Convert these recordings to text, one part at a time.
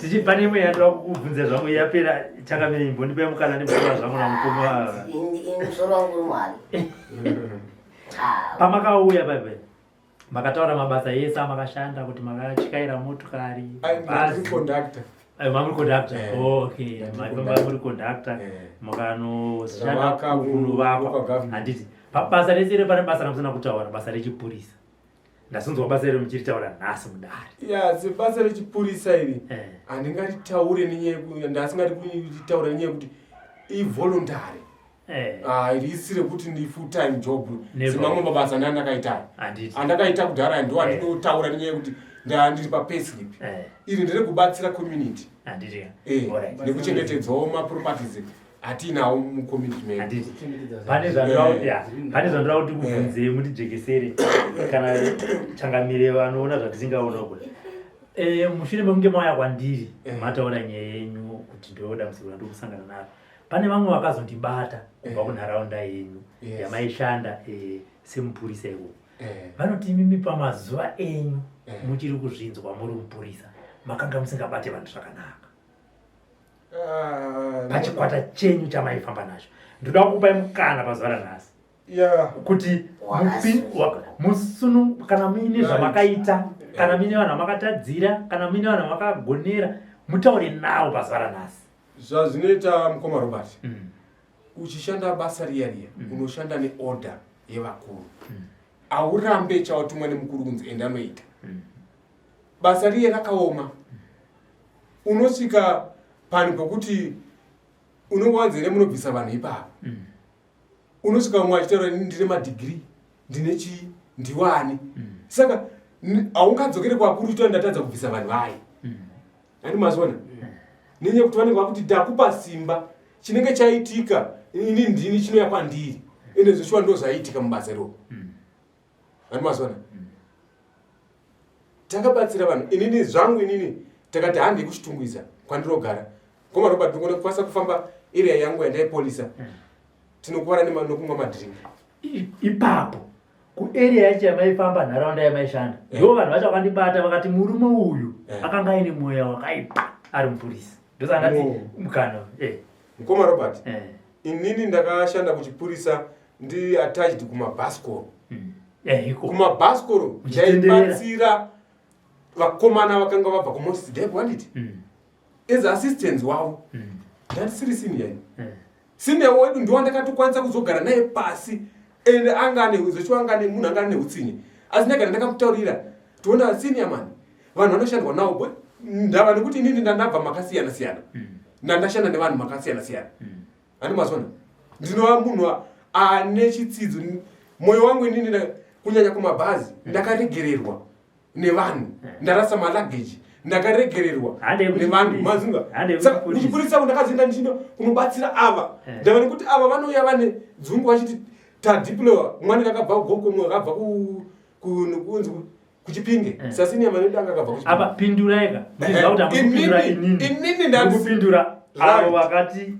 Tichi pane imwe yandoda kukubvunza zvangu yapera changamire, imbondipai mukana ndimbotaura zvangu namukoma. Ini musoro wangu uri mwari. Ah, Pamakauya paipai makataura mabasa ese amakashanda, kuti makatyaira motokari, bhazi. Conductor. Mamuri conductor? Eh. Oh, okay. Ndiri Maifamba conductor. muri conductor. Mukanoshanda Ndavaka kunovakwa. Local government. Handiti pabasa rese iro pane basa ramusina kutaura, basa rechipurisa. Ndasunzwa basa iro muchiritaura nhasi mudare. Ya, sebasa rechipurisa iri, handingaritaure nenyaya ndasingadi kuritaura nenyaya yekuti ivoluntary. Ah, risi rekuti ndi full time job. Never. Semamwe mabasa ndandakaita andakaita kudhara, ndo andinotaura nenyaya yekuti ndandiri papayslip. Iri nderekubatsira community. Handiti. Nekuchengetedzawo maproperties atinawo mucommunity medu. Handiti pane zvandoda ya, pane zvandoda kuti kubvunzei, mutijekesere kana changamire vanoona zvatisingaona kule. Mushure mekunge mauya kwandiri, mataura nyaya yenyu kuti ndoda dambudziko randiri kusangana naro, pane vamwe vakazondibata kubva kunharaunda yenyu yamaishanda semupurisa ikoko. Vanoti imimi pamazuva enyu muchiri kuzvinzwa muri mupurisa, makanga musingabate vanhu zvakanaka Ah, pachikwata chenyu chamaifamba nacho. Ndoda kukupai mukana pazuva ranhasi kuti musunu kana muine zvamakaita, kana muine vanhu vamakatadzira, kana muine vanhu vamakagonera, mutaure navo pazuva ranhasi. Zvazvinoita, mukoma Robert, uchishanda basa riya riya, unoshanda neorder yevakuru. Aurambe chawatumwa nemukuru kunzi enda noita. Basa riye rakaoma. Unosvika panhu pokuti unongowanza munobvisa vanhu ipapo. Unosvika mumwe achitaura, "Ndine madegree, ndine chii, ndiwani." Saka haungadzokere kwakuru uchitaura, "Ndatadza kubvisa vanhu vaye." Handi mazviona? Nenyaya yekuti vanenge vakuti ndakupa simba, chinenge chaitika ini ndini chinouya kwandiri. Ende zveshuwa ndo zvaiitika mubasa iroro. Handi mazviona? Takabatsira vanhu. Inini zvangu, inini takati handei kuChitungwiza kwandirogara. Koma Robert, ndinogona kukwanisa kufamba area yangu yandaipolisa, tinokuvara nokumwa madrink. Ipapo kuarea yacho yamaifamba, nharaunda yamaishanda, ndo vanhu vacho vakandibata vakati murume uyu akanga aine mweya wakaipa ari mupurisa. Ndosaka ndati No. mukana Mukoma Robert, inini ndakashanda kuchipurisa, ndiri attached kumabhasikoro. Iko. Kumabhasikoro. Muchitenderera. Ndaibatsira vakomana vakanga vabva kuMoses Dep, handiti, as assistants wavo. Ndandisiri senior ini. Senior wedu ndiwo ndakatokwanisa kuzogara naye pasi, ende anga ane zvechiwa, anga ane munhu anga ane utsinye, asi ndagara ndakamutaurira, tiona senior man, vanhu vanoshandwa navo ndava nekuti inini ndandabva makasiyana siyana, ndandashanda nevanhu makasiyana siyana. Handi mazona? Ndinova munhu ane chitsidzo. Mwoyo wangu inini kunyanya kumabhazi, ndakaregererwa nevanhu, ndarasa maluggage, ndakaregererwa Hande nevanhu. kuchipurisa. Mazinga. Hande Saka kuchipurisa. kuchipurisa ndakazoenda ndichindo kunobatsira ava. Ndava nekuti ava vanouya vane dzungu vachiti tadeploya mwana kakabva kuGokwe, mumwe akabva kunzi kuChipinge. Sasenior manedu anga akabva kuChipinge. Apa pinduraika, muchiziva kuti hamukupindura inini. Inini Ndikupindura avo vakati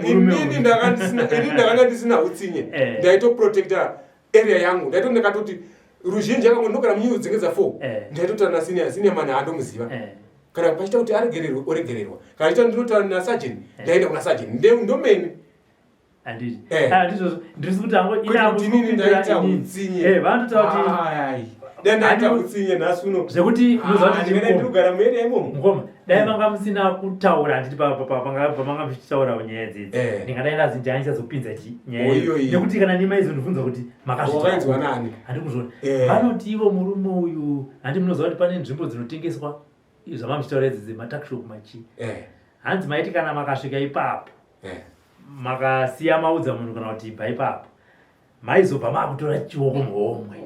murume inini uyu. Inini ndakanga ndisina utsinye. Ndaitoprotecta area yangu. Ndaito ndakatoti ruzhinji akango ndinogara munew dzenge dza4. Ndaitotaura nasenior, senior man handomuziva. Kana pachiita kuti aregererwe, oregererwa. Kana chiita ndinotaura nasergeant, ndaenda kuna sergeant. Ndomene. Handiti? Eh. Ah, ndizvozvo ndiri kuti hango Kwete kuti inini ndaita utsinye. Vanototaura kuti Ai, dai ndaita utsinye nhasi uno, zvekuti unoziva kuti ndingadai mukoma. ndirikugara muarea imomo. Mukoma, dai manga musina kutaura, handiti, pamanga muchitaura nyaya dzidzi, ndingadai ndazi handichazopinza chi nyaya Oyo iyo. iyi. Nekuti kana nemaizondibvunza kuti Wakainzwa makazvita nani? Handi kuzviona? Vanoti ivo murume uyu, handi munoziva kuti pane nzvimbo dzinotengeswa zvamamuchitaura idzi dzematuckshop machi? Hanzi maiti kana makasvika ipapo, makasiya maudza munhu kana kuti ibva ipapo, maizobva makutora chioko muhomwe.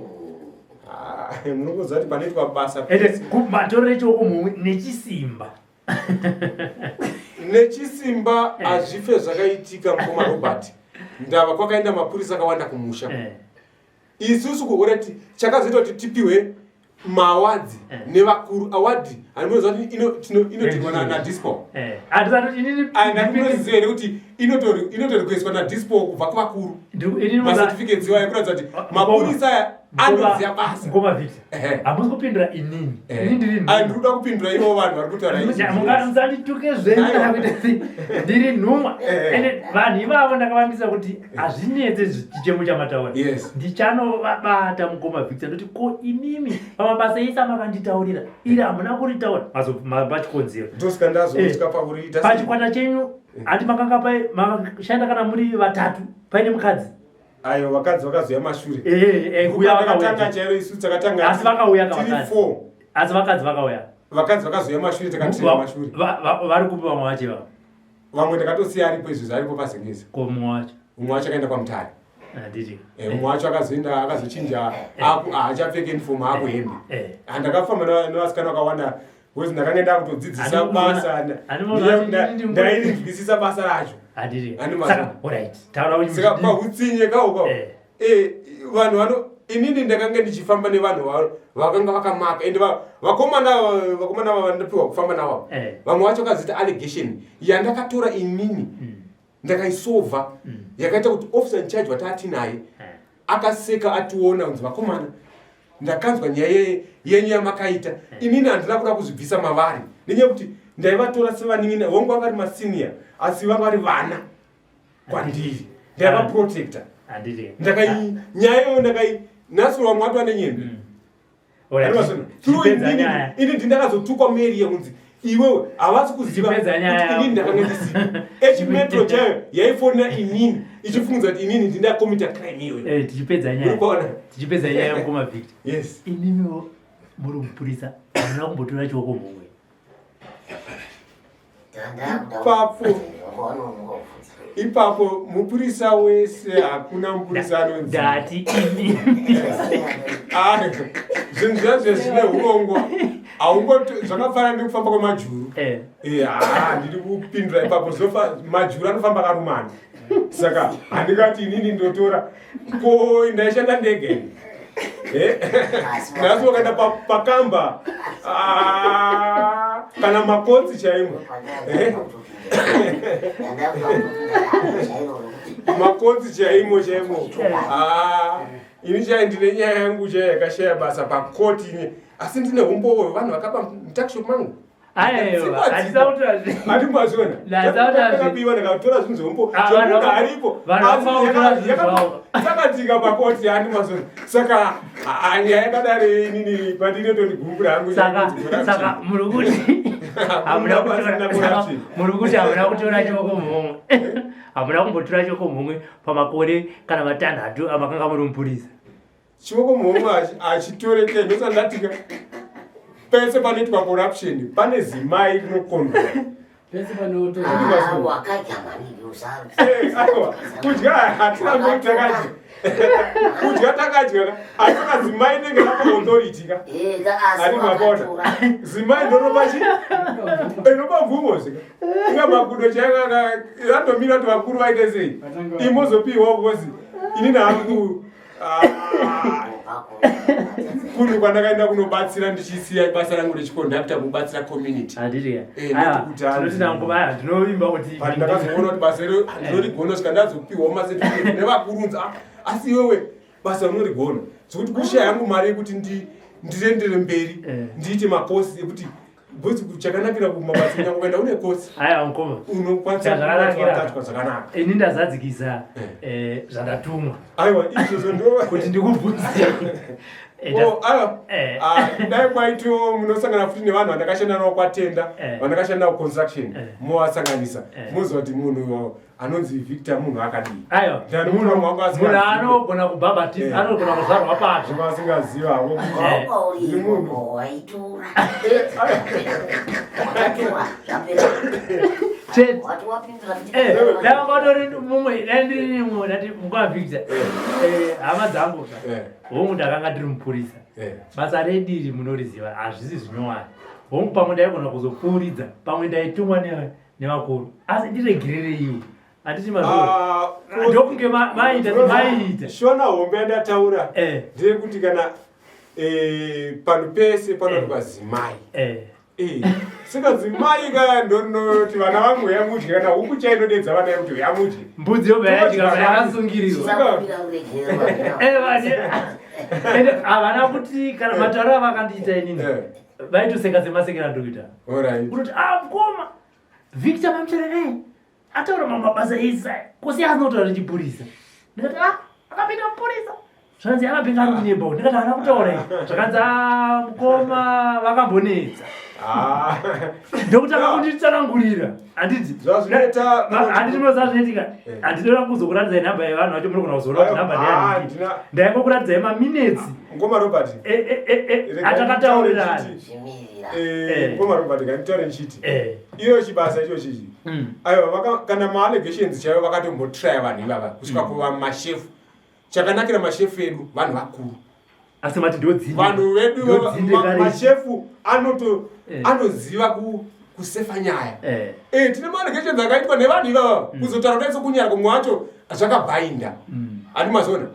Ah, munongoziva kuti panoitwa basa Ende matorere chioko muhomwe nechisimba. Nechisimba hazvife zvakaitika, mukoma Robert. Ndava kwakaenda mapurisa akawanda kumusha. Isusu kuorati chakazoita kuti tipiwe maawards nevakuru, award handimunoziva kuti inotirwa nadispol. Handisati inini. Andinoziva here kuti inotorikuiswa nadispol kubva kuvakuru, macertificates iwayo kuratidza kuti mapurisa aya. Anoziva basa. Ngoma Victor. Hamusi kupindura inini. Ini ndiri nhumwa. Andinoda kupindura ivo vanhu vari kutaura izvi. Musandituke zvenyu kana kuita sei. Ndiri nhumwa. Ende vanhu ivavo ndakavambisa kuti hazvinetse chichemo chamataura. Ndichanovabata mukoma Victor ndoti ko imimi pamabasa ese amakanditaurira iri hamuna kuritaura machikonzero. Ndosika ndazotya pakuriita. Pachikwata chenyu handi makanga makashanda kana muri vatatu paine mukadzi. Ayo vakadzi vakazouya mashure. Eh, eh, kuuya vakauya. Chairo isu takatanga. Asi vakauya kavakadzi. Asi vakadzi vakauya. Vakadzi vakazouya mashure takatira mashure. Vari kupi vamwe vacho ivavo? Vamwe takatosiya aripo izvi zvaripo paZengeza. Ko mumwe wacho? Mumwe wacho akaenda kwaMutare. Handiti. Eh, mumwe wacho akazoenda akazochinja aku haachapfeke uniform aku hembe. Ndakafamba nevasikana vakawanda because ndakanga ndakutodzidzisa basa ndairinzwisisa basa racho. Saka pahutsinye kauko eh. vanhu vano inini ndakanga ndichifamba nevanhu vakanga vakamaka ende vakomana vakomana vandapiwa kufamba navo eh. vamwe vacho vakazoita allegation yandakatora inini mm. ndakaisova mm. yakaita kuti officer in charge wataatinaye eh. akaseka ationa kunzi vakomana ndakanzwa nyaya yenyu yamakaita eh. inini handina kuda kuzvibvisa mavari nenyaya yekuti ndaivatora sevanin'ina hongu vanga vari masenior asi vanga vari vana kwandiri ndaivaprotecta ndakai nyaya iyoyo ndakai nhasi vamwe watova nenyembe mm. Ini ndindakazotukwa mary yekunzi iwewe havasi kuziva inini ndakanga ndisipo echimetro chayo yaifonera inini ichifungidza kuti inini ndindakomita crime iyoyo eh, tichipedza nyaya tichipedza nyaya mukoma Victor yes imimiwo muri mupurisa hamuna kumbotora chioko mhomwe Ipapo ipapo mupurisa wese hakuna mupurisa anonzi ndati ini ah, zvinhu zvazvo zvine urongwa haungot zvakafanana nekufamba kwemajuru eh. Eh, ah, ndiri kupindura ipapo majuru anofamba akarumana saka handingati inini ndotora ko ndaishanda ndege eh? nhasi wakaenda pakamba ah, kana makotsi chaimo eh? makotsi chaimo chaimo ah, ini chai ndine nyaya yangu chai yakashaya basa pakoti ini asi ndine umbowo wevanhu vakaba mutakishop mangu Andimazviona ndakatora zvinhu zvombo zvemunhu aripo sakatika pakoti andimazviona saka nyaya yakadaro inini pandinotonigumbura hangu saka muri kuti muri kuti hamuna kutora choko mhomwe hamuna kumbotora choko mhomwe pamakore kana matanhatu amakanga muri mupurisa Chioko muhomwe achitoreke ndosandatika pese panoitwa corruption pane zimai rinokondwa pese panoto ah, wakadya maningi usaro eh, aiwa kudya hatina mbeu takadya kudya takadya ka asi ka zimai nenge rapa authority ka eh, ani mapona zimai ndoropa chi inopa mvumo zvika inga makudo chaiwo andomira kuti vakuru vaite sei imozopiwa because inini hangu Kunhu kwandakaenda kunobatsira ndichisiya basa rangu rechikondakta kubatsira community. Eh, ndinovimba kuti ndakazoona kuti basa iro ndinorigona svika ndazopiwawo macertificate nevakurunza ah, asi iwewe basa unorigona zvekuti kushaya yangu mari yekuti ndiendere mberi eh. ndiite makosi ekuti Because chakanakira kumabasa nyangwe ukaenda une kosi Aya mukoma. unokwanisa kubatwa zvakanaka. Ini ndazadzikisa eh, eh zvandatumwa. Aiwa izvozvo ndo kuti ndikubvunze. Eh, oh, aiwa. Eh. Ah, dai kwaito munosangana futi nevanhu vandakashanda navo kwatenda, vandakashanda navo construction, movasanganisa. Moziva kuti munhu anonzi Victor munhu akadii. Aiwa. Ndani munhu wangu asingazivi. Munhu anogona kubhabhatisa, eh. anogona kuzvarwa patsva. Munhu asingazivi havo. Eh. Ndi munhu. Waitura. Eh, Wakatura zvapera. Chete. Wati wapindura Eh, ndakatori mumwe, ndandiri mumwe ndati mukoma Victor. Eh, hama dzangu. Hongu ndakanga ndiri mupurisa. Basa redu iri munoriziva hazvisi zvinyowani. Hongu pamwe ndaigona kuzopfuuridza, pamwe ndaitumwa ne nevakuru asi ndiregerereiwo handiti ah, ndokunge maita maita shona hombe yandataura eh. ndeyekuti kana eh, panhu pese panoitwa eh. zimai saka zimai ka ndonoti vana vangu yamudye kana huku chainodedza vana yekuti yamudye mbudzi yobva yadya yakasungirirwa Ende havana kuti kana matauro avakandiita inini Eh. vaitoseka semasekera andiri kuita. Alright. Kutoti ah mukoma Victor Mamucherenei ataura mamwe mabasa ese kosi asina kutaura nechipurisa. Ndikati ah akapinda mupurisa. Zvakanzi akapinda ari kunyeba ndikati haana kutaura izvi. Zvakanzi ah mukoma vakambonetsa. Ah. Ndokutanga kunditsanangurira. Handiti Zvazvinoita handiti munoziva zvinoitika. Eh. Handitoda kuzokuratidzai nhamba yevanhu vacho munogona kuzoona kuti nhamba Ah, ndeyani. ndina Ndaingokuratidzai maminetsi Ngoma Robert. Regai atakataurirana. nditaure ndichiti, Zvimirira. eh, Ngoma Robert nganditaure ndichiti. Eh. Iyo chibasa icho chichi. Aiwa kana ma-allegations chaivo vakatombotraya vanhu ivava kusvika kuva mashefu. Chakanakira mashefu edu vanhu vakuru. Asi mati ndodzinde. Vanhu vedu Ndodzinde kare. mashefu anoto Eh. anoziva kusefa nyaya. Eh. Eh, tine ma-allegations akaitwa nevanhu ivava kuzotaura kudai sokunyara kumwe wacho zvakabhainda. Handi mazoona.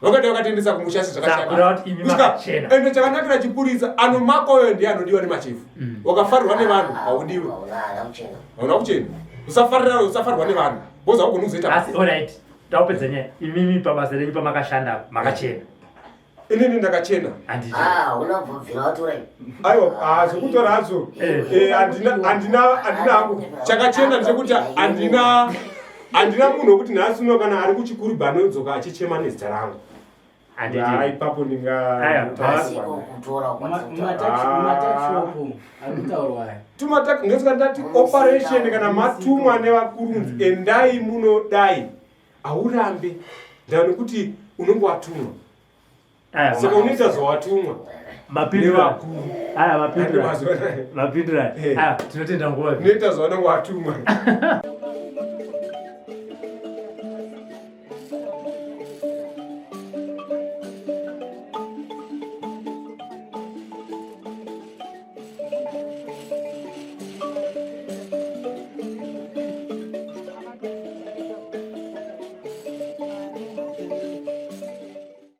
Vakati vakatendesa kumusha asi Saka kureva kuti imi makachena. Ende chakanakira chipurisa anomaka uyo ndiye anodiwa nemachefu. Wakafarirwa nevanhu haudiwi. Hauna kuchena. Hauna kuchena. Usafarira usafarirwa nevanhu. Boza ugona kuzoita. Asi alright. Taupedza nyaya. Imimi pabasa renyu pamakashanda makachena. Inini ndakachena. Handiti. Ah, unobvira watora. Aiwa, ah zvekutora hazvo. Eh. Eh, handina hangu. Chakachena ndechekuti handina munhu wekuti nhasi uno kana ari kuchikurubha anodzoka achichema nezita rangu. Handiti. Ah, ipapo ndinga Aya, Asiko kutora kwatinotora. Mumatakishopu ari kutaurwa aya. Tumataki ndosaka ndati operation kana matumwa nevakurunzi endai munodai haurambe ndaa nekuti unonge watumwa Aya. saka unoita zvawatumwa Mapindura. nevakuru Aya mapindura. Mazuva- Mapindura. Eh. Aya tinotenda nguva. unoita zvaunenge watumwa.